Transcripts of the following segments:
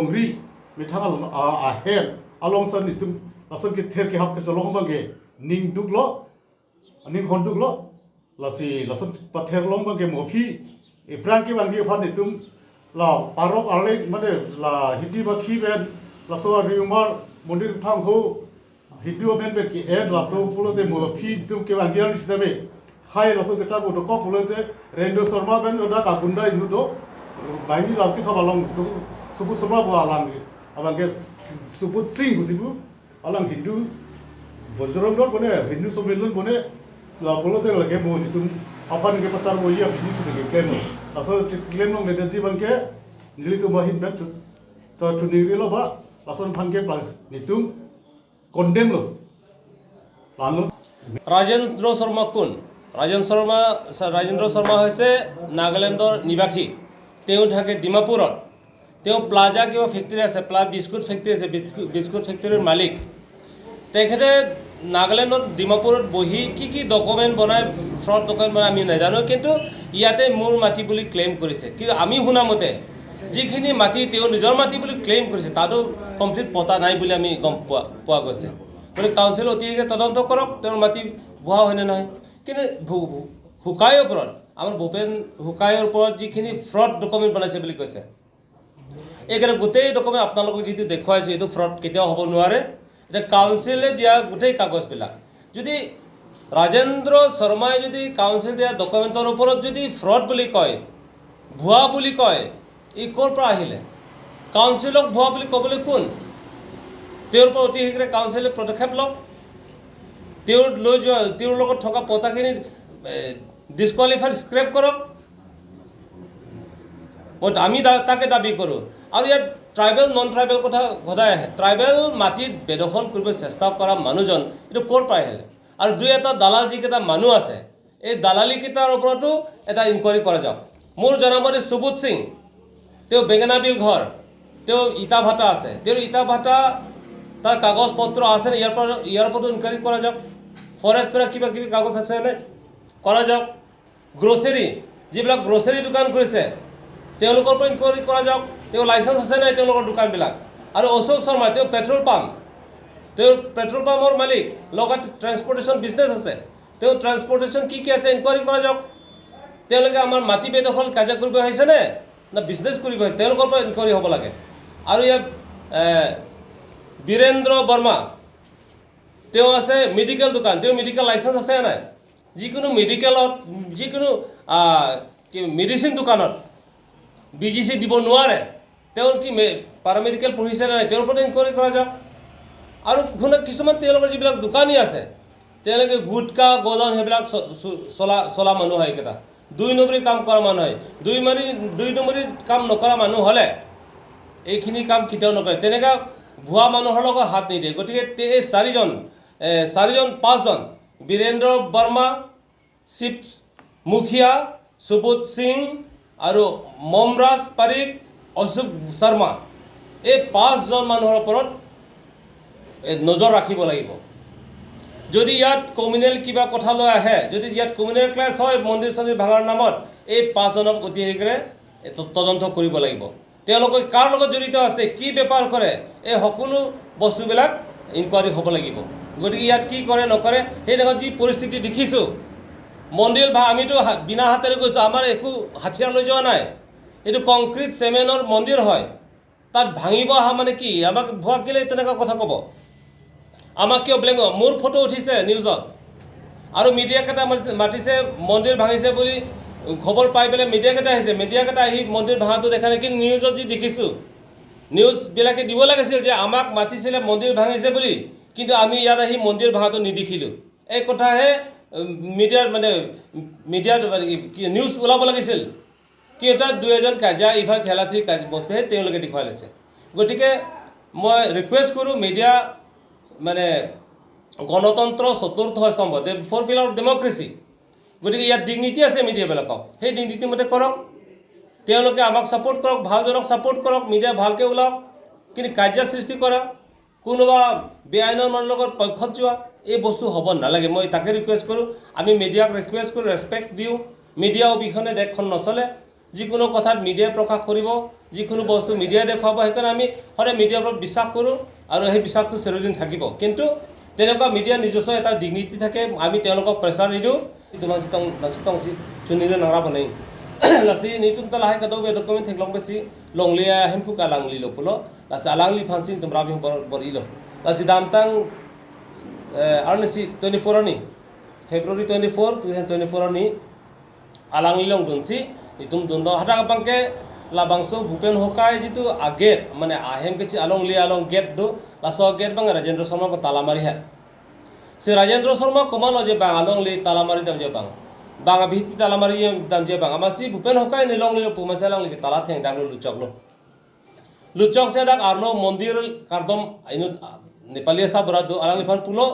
Ri mithang a hen along san nitum lason ki ther ki hap ke cholong bang ke ning duk lo ning khon duk lo lasi lason pather long bang ke mofi e prang ki bang ki phan nitum la parok ale mane la hindi ba khi ben laso riumar mondir thang ho hindi ben be ki ed laso pulo de mofi nitum ke bang ki al sisteme khai laso ke char bo ko pulo de Rendo Sharma ben oda ka gunda inu do baini la ki thabalong Subut Sharma bo alang abang ke Subut Singh busibu alang Hindu Bajrang Dal bone Hindu Sammilan bone la pulo de lage mo nitum apan ke pachar bo ya business ke claim laso claim long ne ji bang ke nili tu mahin ben to tu ni lo ba lason phan ke nitum condemn lo panlo। Rajendra Sharma কোন? ৰাজেন্দ্ৰ শৰ্মা হৈছে নাগালেণ্ডৰ নিবাসী। তেওঁ থাকে ডিমাপুৰত। তেওঁ plaza কিবা factory আছে, biscuit factory আছে, বিস্কুট ফেক্টৰীৰ মালিক। তেখেতে নাগালেণ্ডত ডিমাপুৰত বহি কি কি ডকুমেণ্ট বনাই, ফ্ৰড ডকুমেণ্ট বনাই আমি নাজানো, কিন্তু ইয়াতে মোৰ মাটি বুলি ক্লেইম কৰিছে। কিন্তু আমি শুনামতে যিখিনি মাটি তেওঁ নিজৰ মাটি বুলি ক্লেইম কৰিছে, তাতো কমপ্লিট পতা নাই বুলি আমি গম পোৱা গৈছে। গতিকে কাউন্সিল অতি শীঘ্ৰে তদন্ত কৰক, তেওঁৰ মাটি ভুৱা হয়নে নহয়। কিন্তু হুকাইৰ ওপৰত, আমাৰ ভূপেন হুকাইৰ ওপৰত যিখিনি ফ্ৰড ডকুমেণ্ট বনাইছে বুলি কৈছে, এইকাৰণে গোটেই ডকুমেণ্ট আপোনালোকক যিটো দেখুৱাইছোঁ, এইটো ফ্ৰড কেতিয়াও হ'ব নোৱাৰে। এতিয়া কাউন্সিলে দিয়া গোটেই কাগজবিলাক যদি ৰাজেন্দ্ৰ শৰ্মাই যদি কাউন্সিল দিয়া ডকুমেণ্টৰ ওপৰত যদি ফ্ৰড বুলি কয়, ভুৱা বুলি কয়, ই ক'ৰ পৰা আহিলে? কাউন্সিলক ভুৱা বুলি ক'বলৈ কোন? তেওঁৰ পৰা অতি শীঘ্ৰে কাউন্সিলে পদক্ষেপ লওক। তেওঁৰ লৈ যোৱা, তেওঁৰ লগত থকা পতাখিনি ডিছকুৱালিফাইড, স্ক্ৰেপ কৰক। আমি তাকে দাবী কৰোঁ। আৰু ইয়াত ট্ৰাইবেল নন ট্ৰাইবেল কথা সদায় আহে। ট্ৰাইবেল মাটিত বেদখল কৰিব চেষ্টা কৰা মানুহজন এইটো ক'ৰ পৰা আহিলে? আৰু দুই এটা দালাল যিকেইটা মানুহ আছে, এই দালালিকেইটাৰ ওপৰতো এটা ইনকুৱাৰী কৰা যাওক। মোৰ জনামতে সুবোধ সিং, তেওঁ বেঙেনাবিল ঘৰ, তেওঁ ইটা ভাটা আছে। তেওঁৰ ইটা ভাটা তাৰ কাগজ পত্ৰ আছেনে? ইয়াৰ ওপৰতো ইনকুৱাৰী কৰা যাওক। ফৰেষ্ট পৰা কিবা কিবি কাগজ আছেনে, কৰা যাওক। গ্ৰ'চেৰী, যিবিলাক গ্ৰ'চেৰী দোকান কৰিছে, তেওঁলোকৰ পৰা ইনকুৱাৰী কৰা যাওক, তেওঁৰ লাইচেঞ্চ আছে নাই তেওঁলোকৰ দোকানবিলাক। আৰু অশোক শৰ্মা, তেওঁ পেট্ৰল পাম্প, তেওঁৰ পেট্ৰল পাম্পৰ মালিক, লগত ট্ৰেন্সপৰ্টেশ্যন বিজনেছ আছে। তেওঁ ট্ৰেন্সপৰ্টেশ্যন কি কি আছে, ইনকুৱাৰী কৰা যাওক। তেওঁলোকে আমাৰ মাটি বেদখল কাজিয়া কৰিব আহিছেনে নে বিজনেছ কৰিব আহিছে, তেওঁলোকৰ পৰা ইনকুৱাৰী হ'ব লাগে। আৰু ইয়াত বীৰেন্দ্ৰ বৰ্মা, তেওঁ আছে মেডিকেল দোকান, তেওঁৰ মেডিকেল লাইচেঞ্চ আছে নাই? যিকোনো মেডিকেলত, যিকোনো কি মেডিচিন দোকানত বিজিচি দিব নোৱাৰে। তেওঁৰ কি পাৰামেডিকেল পঢ়িছে নে নাই, তেওঁৰ ওপৰত ইনকুৱাৰী কৰা যাওক। আৰু শুনক, কিছুমান তেওঁলোকৰ যিবিলাক দোকানী আছে, তেওঁলোকে গুটকা গোডাউন সেইবিলাক চলা মানুহ হয়। এইকেইটা দুই নম্বৰী কাম কৰা মানুহ হয়। দুই নম্বৰী কাম নকৰা মানুহ হ'লে এইখিনি কাম কেতিয়াও নকৰে, তেনেকুৱা ভুৱা মানুহৰ লগত হাত নিদিয়ে। গতিকে এই চাৰিজন, পাঁচজন, বীৰেন্দ্ৰ বৰ্মা, শিৱ মুখীয়া, সুবোধ সিং আৰু মমৰাজ পাৰিক, অশোক শৰ্মা, এই পাঁচজন মানুহৰ ওপৰত নজৰ ৰাখিব লাগিব। যদি ইয়াত কমিউনেল কিবা কথা লৈ আহে, যদি ইয়াত কমিউনেল ক্লেছ হয় মন্দিৰ চন্দিৰ ভাঙাৰ নামত, এই পাঁচজনক অতি শীঘ্ৰে তদন্ত কৰিব লাগিব। তেওঁলোকে কাৰ লগত জড়িত আছে, কি বেপাৰ কৰে, এই সকলো বস্তুবিলাক ইনকুৱাৰী হ'ব লাগিব। গতিকে ইয়াত কি কৰে নকৰে, সেইদিনাখন যি পৰিস্থিতি দেখিছোঁ, মন্দিৰ আমিতো বিনা হাতেৰে গৈছোঁ, আমাৰ একো হাথিয়াৰ লৈ যোৱা নাই। এইটো কংক্ৰিট চেমেণ্টৰ মন্দিৰ হয়, তাত ভাঙিব অহা মানে কি? আমাক ভুৱা কেলৈ তেনেকুৱা কথা ক'ব? আমাক কিয় ব্লেম? মোৰ ফটো উঠিছে নিউজত আৰু মিডিয়াকেইটা মাতিছে। মন্দিৰ ভাঙিছে বুলি খবৰ পাই পেলাই মিডিয়াকেইটা আহিছে। মিডিয়াকেইটা আহি মন্দিৰ ভাঙাটো দেখা নাই, কিন্তু নিউজত যি দেখিছোঁ, নিউজবিলাকে দিব লাগিছিল যে আমাক মাতিছিলে মন্দিৰ ভাঙিছে বুলি, কিন্তু আমি ইয়াত আহি মন্দিৰ ভাঙাটো নেদেখিলোঁ। এই কথাহে মিডিয়াৰ মানে মিডিয়াত মানে কি নিউজ ওলাব লাগিছিল। কি এটা দুই এজন কাজিয়া ইফালে ঠেলা ঠেলি বস্তুহে তেওঁলোকে দেখুৱাই লৈছে। গতিকে মই ৰিকুৱেষ্ট কৰোঁ, মিডিয়া মানে গণতন্ত্ৰ চতুৰ্থ স্তম্ভ, ফ'ৰ পিলাৰ অফ ডেম'ক্ৰেচি। গতিকে ইয়াত ডিগনিটি আছে মিডিয়াবিলাকক, সেই ডিগনিটি মতে কৰক। তেওঁলোকে আমাক ছাপোৰ্ট কৰক, ভালজনক ছাপোৰ্ট কৰক, মিডিয়া ভালকৈ ওলাওক। কিন্তু কাজিয়া সৃষ্টি কৰা, কোনোবা বেআইনৰ মানুহৰ লগত পক্ষত যোৱা, এই বস্তু হ'ব নালাগে। মই তাকে ৰিকুৱেষ্ট কৰোঁ। আমি মিডিয়াক ৰিকুৱেষ্ট কৰোঁ, ৰেচপেক্ট দিওঁ। মিডিয়া অবিহনে দেশখন নচলে। যিকোনো কথাত মিডিয়াই প্ৰকাশ কৰিব, যিকোনো বস্তু মিডিয়াই দেখুৱাব। সেইকাৰণে আমি সদায় মিডিয়াৰ ওপৰত বিশ্বাস কৰোঁ আৰু সেই বিশ্বাসটো চিৰদিন থাকিব। কিন্তু তেনেকুৱা মিডিয়াৰ নিজস্ব এটা ডিগনিটি থাকে, আমি তেওঁলোকক প্ৰেছাৰ নিদিওঁ। লাচি নিতুম তালা হাই kado be document thek long besi longlia hempu ka langli lo pulo lasi alangli phansin tum rabi bor bor ilo lasi damtang arnisi 24 ni February 24 2024 ni alangli long dunsi nitum dundo hata bangke labangso Bhupen Hokai jitu aget mane ahem ke chi along li along gate do laso gate bang Rajendra Sharma ko tala mari hai se Rajendra Sharma komalo je bang along li tala mari dam je bang bang bhiti tala mari dam je bang amasi Bhupen Hokai ni long li pumasa long li tala theng dang lo luchok lo luchok se dak arlo mondir kardom inu Nepali sa bora do alang li phan pulo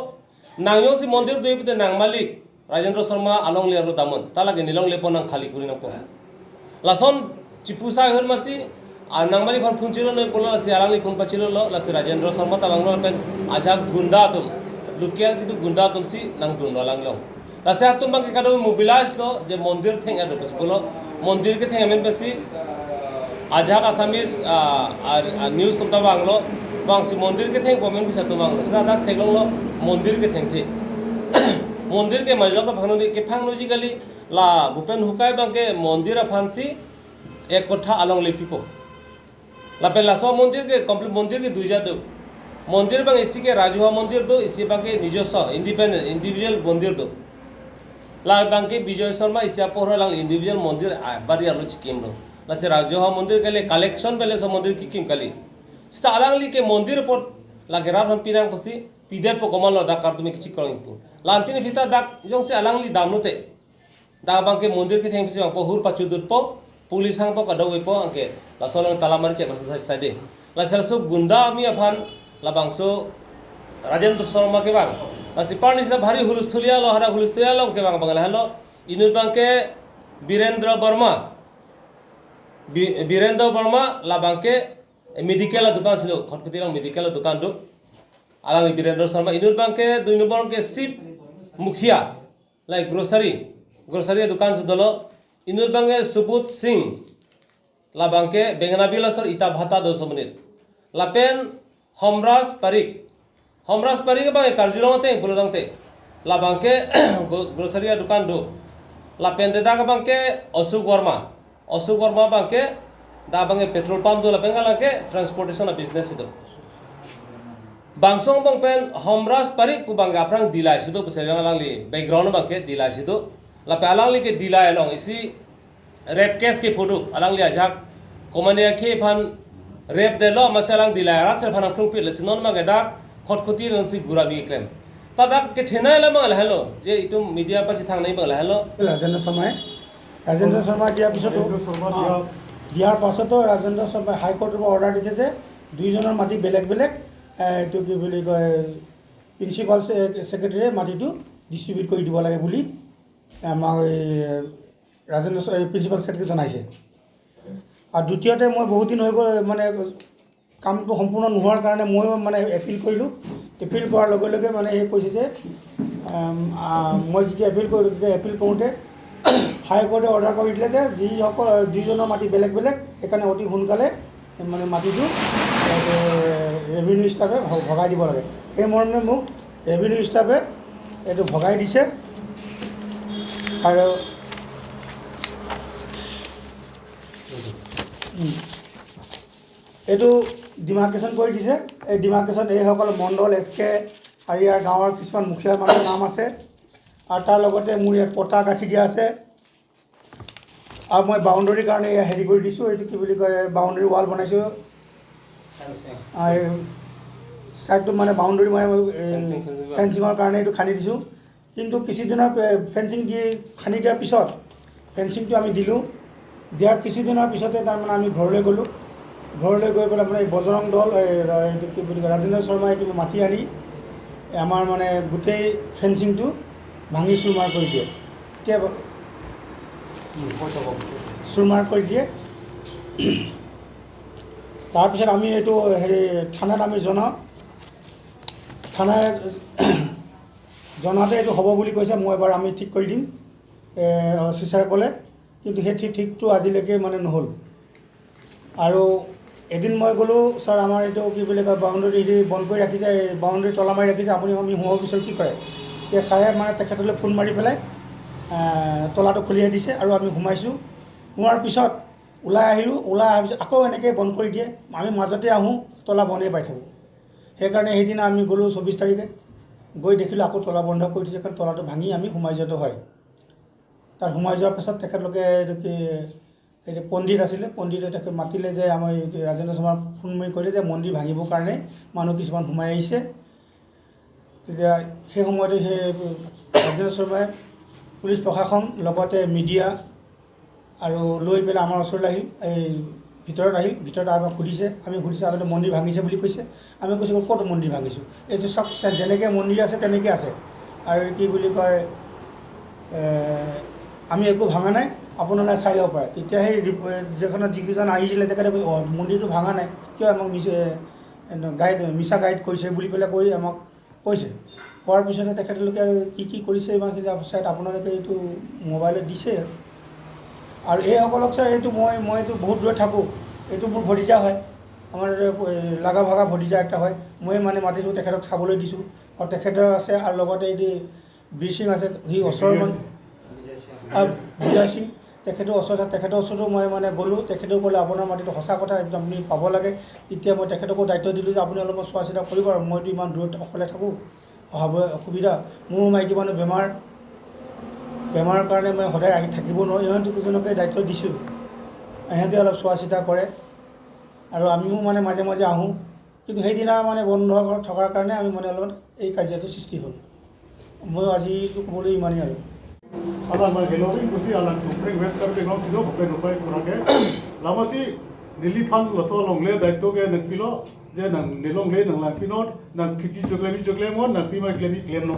nangyo si mondir doi pute nang malik Rajendra Sharma along li arlo damon tala ge nilong le ponang khali kuri nang po lason চিপুসা হল মাসি আর নাংমালি phone phone ছিল বলল lassi আলাংলি phone পাছিল lassi Rajendra Sharma তাবাংলো PAN আজা গুন্ডা তুম local যিটো গুন্ডা তুম সি নাং দুন আলাংলং লাসি হাতুম বাকি কাদো মোবিলাইজ লো যে মন্দির ঠেং আর বলো মন্দিরকে ঠেং এমন বেশি আজাক আসামিস আর নিউজ তুম তাবাংলো বাংসি মন্দিরকে ঠেং গভর্নমেন্ট বিচার তুমাংলো সিনা দাক ঠেংলো মন্দিরকে ঠেং the মন্দিরকে মাজক ফাংনো কে ফাংনো জিগালি লা ভূপেন হুকাই বাংকে মন্দির ফানসি एक कोठा along ले पिपो लापे लासो मंदिर के कंप्लीट मंदिर के दुईजा दो मंदिर बांग इसी के राजुआ मंदिर दो इसी बांग के निजस्व इंडिपेंडेंट इंडिविजुअल मंदिर दो ला बांग के विजय शर्मा इसी अपोर लांग इंडिविजुअल मंदिर बारी आलो चिकिम दो लासे राजुआ मंदिर के लिए कलेक्शन बेले सो मंदिर की किम काली सिता अलांग ली के मंदिर पर लागे रात हम पिनांग पसी पिदे पो कमाल दा कर तुम्हें किछि करंग लांतिनी फिता दाक जों से अलांग ली दामनुते दा बांग के मंदिर के थेंग पसी बांग पो हुर पाचु दुर पो पुलिस हांग पो कदौ पो अंके लासोलং ताला मारि चेक लासो साइदे लासो गुंडा আমি আফাन लाबांसो राजेंद्र शर्मा के बांग लासि पानिस भारी हुलस्थुलिया लो हरा हुलस्थुलिया लो के बांग बांगला हेलो इनुर बांके वीरेंद्र वर्मा वीरेंद्र वर्मा लाबांके मेडिकेल दुकान सिलो खटखटी लং मेडिकेल दुकान दो आलांग वीरेंद्र शर्मा इनुर बांके दुई नंबर के शिव मुखिया লাই ग्रोसरी ग्रोसरी दुकान सिदलो इनुर बांगे सुबुत सिंह लाबांके बेंगना बिलासर इता भाता दो मिनिट लापेन हमराज पारिक हमराज पारिक बांगे कारजुलंते बुलदंते लाबांके ग्रोसरी दुकान दो लापेन देदा बांके अशोक वर्मा अशोक वर्मा बांके दा बांगे पेट्रोल पंप दो लापेन गालांके ट्रांसपोर्टेशन बिजनेस दो बांसों बंपेन हमराज पारिक कु बांगे आफ्रांग दिलाय सिदो पसेबेंग लांगली बैकग्राउंड बांके दिलाय सिदो लापे आलांगली के दिलाय long इसी रेप केस के फोटो आलांगली आजाक कमानिया के फान रेप दे लो मासे आलांग दिलाय रात से फान फ्रुं पिले सिनन मागे डाक खटखटी लंसि गुराबि क्लेम तादाक के ठेनाय ला मागला हेलो जे इतु मिडिया पाछि थांनाय मागला हेलो राजेंद्र शर्माই ৰাজেন্দ্ৰ শৰ্মা দিয়াৰ পিছতো দিয়াৰ পাছতো ৰাজেন্দ্ৰ শৰ্মাই হাইকোৰ্টৰ পৰা অৰ্ডাৰ দিছে যে দুইজনৰ মাটি বেলেগ বেলেগ এইটো কি বুলি কয় প্ৰিন্সিপাল ছেক্ৰেটাৰীয়ে মাটিটো ডিষ্ট্ৰিবিউট কৰি দিব লাগে বুলি আমাক এই ৰাজেন্দ্ৰ প্ৰিন্সিপাল ছেক্ৰেটাৰীক জনাইছে। আৰু দ্বিতীয়তে মই বহুত দিন হৈ গ'ল মানে কামটো সম্পূৰ্ণ নোহোৱাৰ কাৰণে ময়ো মানে এপিল কৰিলোঁ। এপিল কৰাৰ লগে লগে মানে এই কৈছে যে মই যেতিয়া এপিল কৰিলোঁ তেতিয়া এপিল কৰোঁতে হাইকোৰ্টে অৰ্ডাৰ কৰি দিলে যে যিসকল দুইজনৰ মাটি বেলেগ বেলেগ সেইকাৰণে অতি সোনকালে মানে মাটিটো ৰেভিনিউ ষ্টাফে ভগাই দিব লাগে। সেই মৰ্মে মোক ৰেভিনিউ ষ্টাফে এইটো ভগাই দিছে। আৰু এইটো ডিমাৰ্কেশ্যন কৰি দিছে। এই ডিমাৰ্কেশ্যন এইসকল মণ্ডল এছ কে আৰু ইয়াৰ গাঁৱৰ কিছুমান মুখীয়া মানুহৰ নাম আছে আৰু তাৰ লগতে মোৰ ইয়াত পতা গাঁঠি দিয়া আছে আৰু মই বাউণ্ডেৰীৰ কাৰণে এয়া হেৰি কৰি দিছোঁ, এইটো কি বুলি কয় বাউণ্ডেৰী ৱাল বনাইছোঁ। ছাইডটো মানে বাউণ্ডেৰী মানে ফেঞ্চিঙৰ কাৰণে এইটো খান্দি দিছোঁ। কিন্তু কিছুদিনৰ ফেঞ্চিং দি খান্দি দিয়াৰ পিছত ফেঞ্চিংটো আমি দিলোঁ, দিয়াৰ কিছুদিনৰ পিছতে তাৰমানে আমি ঘৰলৈ গ'লোঁ। ঘৰলৈ গৈ পেলাই মানে এই বজৰং দল এইটো কি বুলি কয় ৰাজেন্দ্ৰ শৰ্মাই কিবা মাতি আনি আমাৰ মানে গোটেই ফেঞ্চিংটো ভাঙি চুৰমাৰ কৰি দিয়ে। এতিয়া চুৰমাৰ কৰি দিয়ে। তাৰপিছত আমি এইটো হেৰি থানাত আমি জনাওঁ, থানাই জনাওঁতে এইটো হ'ব বুলি কৈছে, মই এবাৰ আমি ঠিক কৰি দিম অফিচাৰে ক'লে। কিন্তু সেই ঠিকটো আজিলৈকে মানে নহ'ল। আৰু এদিন মই গ'লোঁ, ছাৰ আমাৰ এইটো কি বুলি কয় বাউণ্ডেৰী দি বন্ধ কৰি ৰাখিছে, বাউণ্ডেৰী তলা মাৰি ৰাখিছে, আপুনি আমি সোমাব বিচাৰোঁ, কি কৰে? তেতিয়া ছাৰে মানে তেখেতলৈ ফোন মাৰি পেলাই তলাটো খুলিয়ে দিছে আৰু আমি সোমাইছোঁ। সোমোৱাৰ পিছত ওলাই আহিলোঁ, ওলাই অহাৰ পিছত আকৌ এনেকৈ বন্ধ কৰি দিয়ে, আমি মাজতে আহোঁ তলা বন্ধেই পাই থাকোঁ। সেইকাৰণে সেইদিনা আমি গ'লোঁ 24 তাৰিখে, গৈ দেখিলোঁ আকৌ তলা বন্ধ কৰি দিছে, কাৰণ তলাটো ভাঙি আমি সোমাই যোৱাটো হয়। তাত সোমাই যোৱাৰ পাছত তেখেতলোকে এইটো কি এইটো পণ্ডিত আছিলে, পণ্ডিতে তেখেত মাতিলে যে আমাৰ ৰাজেন্দ্ৰ শৰ্মাক ফোন মাৰি ক'লে যে মন্দিৰ ভাঙিবৰ কাৰণে মানুহ কিছুমান সোমাই আহিছে। তেতিয়া সেই সময়তে সেই ৰাজেন্দ্ৰ শৰ্মাই পুলিচ প্ৰশাসন লগতে মিডিয়া আৰু লৈ পেলাই আমাৰ ওচৰলৈ আহিল, এই ভিতৰত আহিল, ভিতৰত আমাক সুধিছে, আমি সুধিছোঁ আগতে মন্দিৰ ভাঙিছে বুলি কৈছে। আমি কৈছোঁ ক'ত মন্দিৰ ভাঙিছোঁ, এইটো চব যেনেকৈ মন্দিৰ আছে তেনেকৈ আছে, আৰু কি বুলি কয় আমি একো ভাঙা নাই, আপোনালোকে চাই ল'ব পাৰে। তেতিয়া সেই যিখনত যিকেইজন আহিছিলে তেখেতে কৈছে অঁ মন্দিৰটো ভাঙা নাই, কিয় আমাক গাইড মিছা গাইড কৰিছে বুলি পেলাই কৈ আমাক কৈছে। কোৱাৰ পিছতে তেখেতলোকে আৰু কি কি কৰিছে ইমানখিনি ছাইড আপোনালোকে এইটো মোবাইলত দিছে। আৰু এইসকলক ছাৰ এইটো মইতো বহুত দূৰত থাকোঁ, এইটো মোৰ ভতিজা হয়, আমাৰ লাগা ভাগা ভতিজা এটা হয়, মই মানে মাটিটো তেখেতক চাবলৈ দিছোঁ আৰু তেখেতৰ আছে, আৰু লগতে এইটো বীৰ সিং আছে, সি ওচৰৰ মানুহ বিজয় সিং, তেখেতো ওচৰত, তেখেতৰ ওচৰতো মই মানে গ'লোঁ, তেখেতেও ক'লে আপোনাৰ মাটিটো সঁচা কথা, আপুনি পাব লাগে। তেতিয়া মই তেখেতকো দায়িত্ব দিলোঁ যে আপুনি অলপমান চোৱা চিতা কৰিব, আৰু মইতো ইমান দূৰত অকলে থাকোঁ, অহাব অসুবিধা, মোৰো মাইকী মানুহ বেমাৰ, বেমাৰৰ কাৰণে মই সদায় আহি থাকিব নোৱাৰোঁ, ইহঁত দুজনকে দায়িত্ব দিছোঁ, ইহঁতে অলপ চোৱা চিতা কৰে আৰু আমিও মানে মাজে মাজে আহোঁ। কিন্তু সেইদিনা মানে বন্ধ থকাৰ কাৰণে আমি মানে অলপমান এই কাজিয়াটো সৃষ্টি হ'ল। মই আজি ক'বলৈ ইমানেই আৰু। Alang ma gelowing kusi alang tumpreng west karpe long sido bokle nopai kurake lamasi nili phan laso longle daitto ke nakpilo je nang nilong le nang langpinot nang khiti chokle mi chokle mon nang pima klemi klem no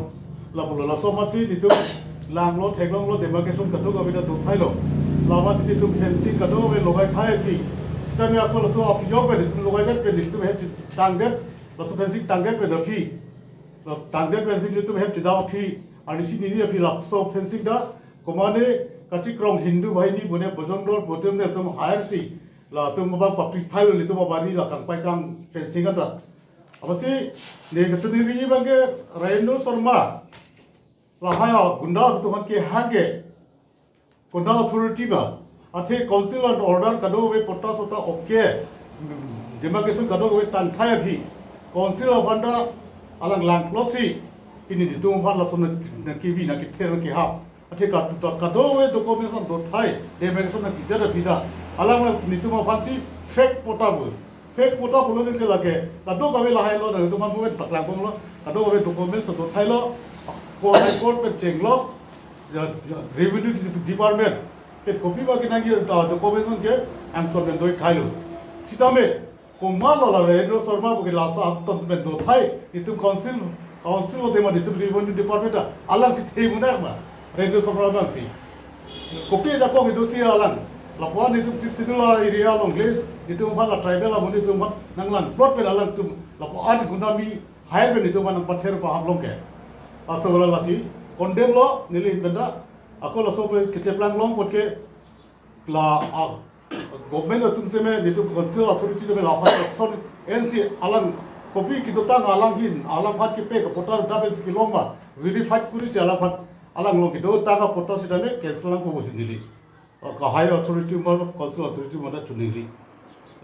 lapulo laso masi nitu langlo theklong lo demarcation kado gabida do thailo lamasi nitu fencing kado we logai thai phi sitami akol to afjog be nitu logai det pe nitu he tang det laso fencing tang det pe da phi tang det pe phi nitu he chida phi आणि सी निनी अभी लाखसो fencing दा कमाने काची क्रॉंग हिंदू भाई नी बने बजंग road बोतम ने तुम higher सी ला तुम बाबा पपी थाइलो ले तुम बारी ला कंग पाई तंग फेंसिंग दा अबसी ने कचुनी री बंगे रेनु शर्मा ला हाया गुंडा तुम के हागे गुंडा अथॉरिटी बा अथे काउंसिल एंड ऑर्डर कदो वे पट्टा सोता ओके डेमार्केशन कदो वे तंग थाय अभी काउंसिल ऑफ अंडा अलग लांग Plessis ini ditung phan la som na ki bi na ki ther ki ha athe ka tu ka do we documents on do thai demarcation na bidar bida alang na nitum phan si fake pota bol de lage ka do ka we la hai lo na tum phan tak lang bong lo ka do we documents do thai lo ko high court pe cheng lo revenue department pe copy ba ki na ki documents on ke ang ton men doi thai lo sitame ko ma lo la Rendra Sharma bo ki la sa ton men do thai nitum council of the revenue department alang si thei ma revenue sopra si copy ja ko do si alang lapwa ni tum si sidula area long place ni tum phala tribal amoni tum nanglang plot pe alang tum lapwa ad gunami higher be ni tum nang pather pa hamlong ke aso wala lasi condemn lo nili benda ako laso pe kecheplang long potke la government asum se me ni tum council authority de la son nc alang copy ki dotang alang hin alang phat ki pe ko pota da be ki longma verified kuri se alang phat alang long ki do ta ka pota sidane cancel ko bosi dili ka high authority mar council authority mana chuningri.